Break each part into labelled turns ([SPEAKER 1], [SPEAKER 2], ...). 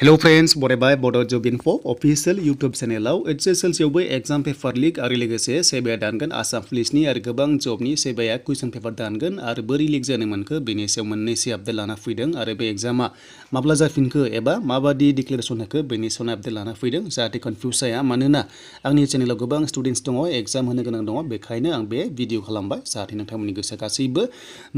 [SPEAKER 1] Hello friends, बरायबाय Bodo Job Info official YouTube channel HSLC आवबो exam paper leak आरो लोगोसे SEBA दानगोन Assam पुलिसनि आरो गोबां जबनि SEBA question paper दानगोन आरो बोरै leak जानो मोनखो बेनि सायाव मोननैसो आपडेट लाना फैदों आरो बे एग्जामा माब्ला जाफिनखो एबा माबादि डिक्लेरेसन होखो बेनि सायाव आपडेट लाना फैदों जाहाथे कन्फ्यूज जाया मानोना आंनि चेनेलाव गोबां स्टुडेन्टस दङ एग्जाम होनो गोनां दङ बेखायनो आं बे भिडिअ खालामबाय जाहाथे नोंथांमोननि गोसोआ गासैबो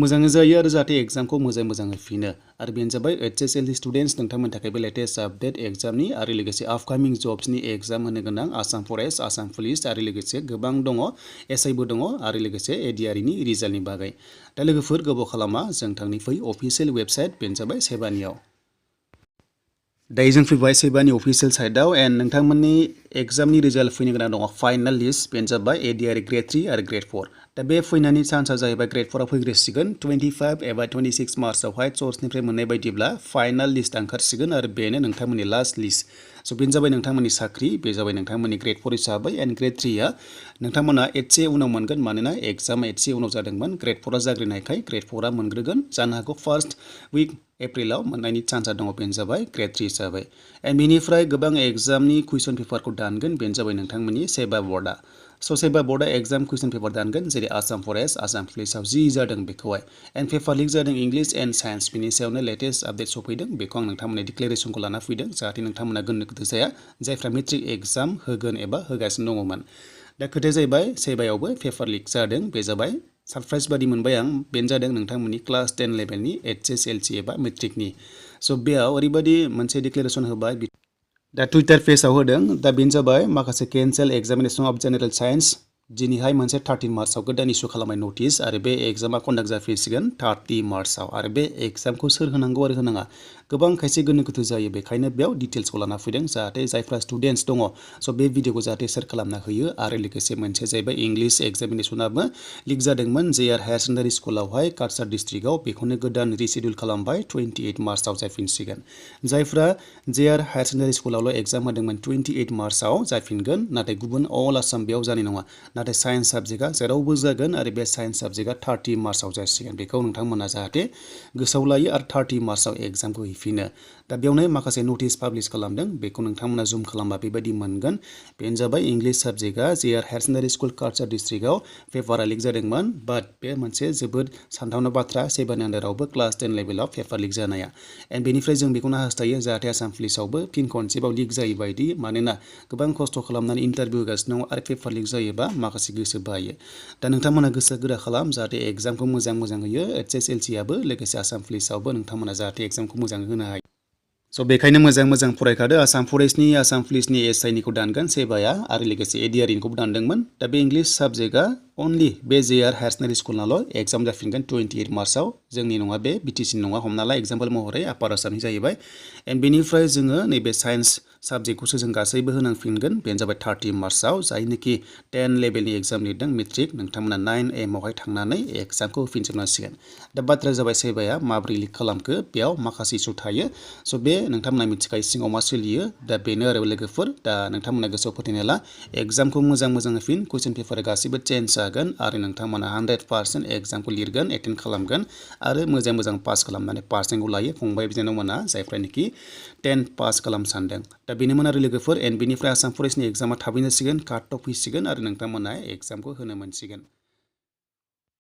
[SPEAKER 1] मोजाङै जायो आरो जाहाथे एग्जामखौ मोजाङै फैनो आरो बेनो जाबाय HSLC स्टुडेन्टस नोंथांमोननि थाखाय बे लेटेस्ट अपडेट एग्जामनि आरो लोगोसे आपकामिं जब्सनि एग्जाम होनो गोनां आसाम फरेस्ट आसाम पुलिस आरो लोगोसे गोबां दङ एसआइबो दङ आरो लोगोसे एडिआरनि रिजाल्टनि बागै दा लोगोफोर गोबाव खालामा जों थांनि फै अफिशियेल वेबसाइट बेनो जाबाय सेबानियाव दायो जों फैबाय सेबानि अफिशियेल साइटआव एन्ड नोंथांमोननि एग्जामनि रिजाल्ट फैनो गोनां दङ फाइनाल लिस्ट बेनो जाबाय एडिआर ग्रेड 3 आरो ग्रेड 4 दा बे फैनायनि चान्सआ जाहैबाय ग्रेड 4 आव फैग्रोसिगोन 25 एबा 26 मार्चआवहाय सोर्सनिफ्राय मोननाय बायदिब्ला फाइनाल लिस्ट ओंखारसिगोन आरो बेनो नोंथांमोननि लास्ट लिस्ट स' बेनो जाबाय नोंथांमोननि साख्रि बे जाबाय नोंथांमोननि ग्रेड 4 हिसाबै एन्ड ग्रेड 3 आ नोंथांमोना एसे उनाव मोनगोन मानोना एग्जामा एसे उनाव जादोंमोन ग्रेड 4 आ जाग्रोनायखाय ग्रेड 4 आ मोनग्रोगोन जानो हागौ फार्स्ट उइक एप्रिलाव मोननायनि चान्सआ दङ बेनो जाबाय ग्रेड 3 हिसाबै एन्ड बेनिफ्राय गोबां एग्जामनि कुइसन पेपारखौ दानगोन बेनो जाबाय नोंथांमोननि सेबा बर्डआ स' सेबा बर्डआ एग्जाम कुइसन पेपार दानगोन जेरै आसाम फरेस्ट आसाम पुलिसाव जि जादों बेखौहाय एन्ड पेपार लिक जादों इंलिश एन्ड साइन्स बेनि सायावनो लेटेस्ट आपडेट सफैदों बेखौ आं नोंथांमोननि डिक्लेरेसनखौ लाना फैदों जाहाथे नोंथांमोना गोनो गोथो जाया जायफ्रा मेट्रिक एग्जाम होगोन एबा होगासिनो दङमोन दा खोथाया जाहैबाय सेबायावबो पेपार लिक जादों बे जाबाय सारप्राइज बादि मोनबाय आं बेनो जादों नोंथांमोननि क्लास 10 लेभेलनि HSLC एबा मेट्रिकनि स' बेयाव ओरैबायदि मोनसे डिक्लेरेसन होबाय दा टुइटार पेजआव होदों दा बेनो जाबाय माखासे cancel examination of general science दिनैहाय मोनसे 13 मार्चआव गोदान इस्यु खालामनाय नटिस आरो बे एग्जामा कन्डाक्ट जाफिनसिगोन 30 मार्चआव आरो बे एग्जामखौ सोर होनांगौ आरो होनाङा गोबां खायसे गोनो गोथो जायो बेखायनो बेयाव डिटेल्सखौ लाना फैदों जाहाथे जायफ्रा स्टुडेन्टस दङ स' बे भिडिअखौ जाहाथे शेयार खालामना होयो आरो लोगोसे मोनसे जाहैबाय इंलिश एग्जामिनेसनाबो लिक जादोंमोन जेआर हायार सेकेन्डारि स्कुलावहाय काछार डिस्ट्रिक्टआव बेखौनो गोदान रिसिडिउल खालामबाय 28 मार्चआव जाफिनसिगोन जायफ्रा जेआर हायार सेकेन्डारि स्कुलावल' एग्जाम होदोंमोन 28 मार्चआव जाफिनगोन नाथाय गुबुन अल आसाम बेयाव जानाय नङा नाथाय साइन्स साबजेक्टआ जेरावबो जागोन आरो बे साइन्स साबजेक्टआ 30 मार्चआव जासिगोन बेखौ नोंथांमोना जाहाथे गोसोआव लायो आरो 30 मार्चआव एग्जामखौ हैफिनो दा बेयावनो माखासे नटिस पाब्लिश खालामदों बेखौ नोंथांमोना जुम खालामबा बेबायदि मोनगोन बेनो जाबाय इंलिश साबजेक्टआ JR higher secondary school Cachar डिस्ट्रिक्टआव पेपारा लिक जादोंमोन बाट बे मोनसे जोबोद सानथावना बाथ्रा सेबानि आन्दारावबो क्लास 10 लेभेलाव पेपार लिक जानाया एन्ड बेनिफ्राय जों बेखौनो हास्थायो जाहाथे आसाम पुलिसावबो फिन खनसेबाव लिक जायै बायदि मानोना गोबां खस्थ' खालामनानै इन्टारभिउ होगासिनो दङ आरो पेपार लिक जायोबा माखासे गोसो बायो दा नोंथांमोना गोसो गोरा खालाम जाहाथे एग्जामखौ मोजां होयो HSLC आबो लोगोसे आसाम पुलिसावबो नोंथांमोना जाहाथे एग्जामखौ मोजाङै होनो हायो स' बेखायनो मोजां फरायखादो आसाम फरेस्टनि आसाम पुलिसनि एसआइनिखौ दानगोन सेबाया आरो लोगोसे एडिआरनिखौबो दानदोंमोन दा बे इंलिश साबजेक्टआ अनलि बे जेआर हायार सेकेन्डारि स्कुलनाल' एग्जाम जाफिनगोन 28 मार्चआव जोंनि नङा बे बिटिसि नङा हमना ला एग्जाम्पल महरै आपार आसामनि जाहैबाय एन्ड बेनिफ्राय जोङो नैबे साइन्स साबजेक्टखौसो जों गासैबो होनांफिनगोन बेनो जाबाय 30 मार्चआव जायनोखि 10 लेभेलनि एग्जाम लिरदों मेट्रिक नोंथांमोना 9 AM आवहाय थांनानै एग्जामखौ होफिनजोबनांसिगोन दा बाथ्राया जाबाय सेबाया माबोरै लिक खालामखो बेयाव माखासे इस्यु थायो स' बे नोंथांमोना मिथिखायो सिङाव मा सोलियो दा बेनो आरो लोगोफोर दा नोंथांमोना गोसोआव फोथायनाय ला एग्जामखौ मोजां होफिन कुइसन पेपारा गासैबो चेन्ज जागोन आरो नोंथांमोना 100% एग्जामखौ लिरगोन एटेन्ड खालामगोन आरो मोजां पास खालामनानै पार्सेन्टखौ लायो फंबाय बिनानावमोना जायफ्रानोखि 10 पास खालाम सानदों दा बेनोमोन आरो लोगोफोर एन्ड बेनिफ्राय आसाम फरेस्टनि एग्जामा थाबैनो जासिगोन काट अफ फैसिगोन आरो नोंथांमोना एग्जामखौ होनो मोनसिगोन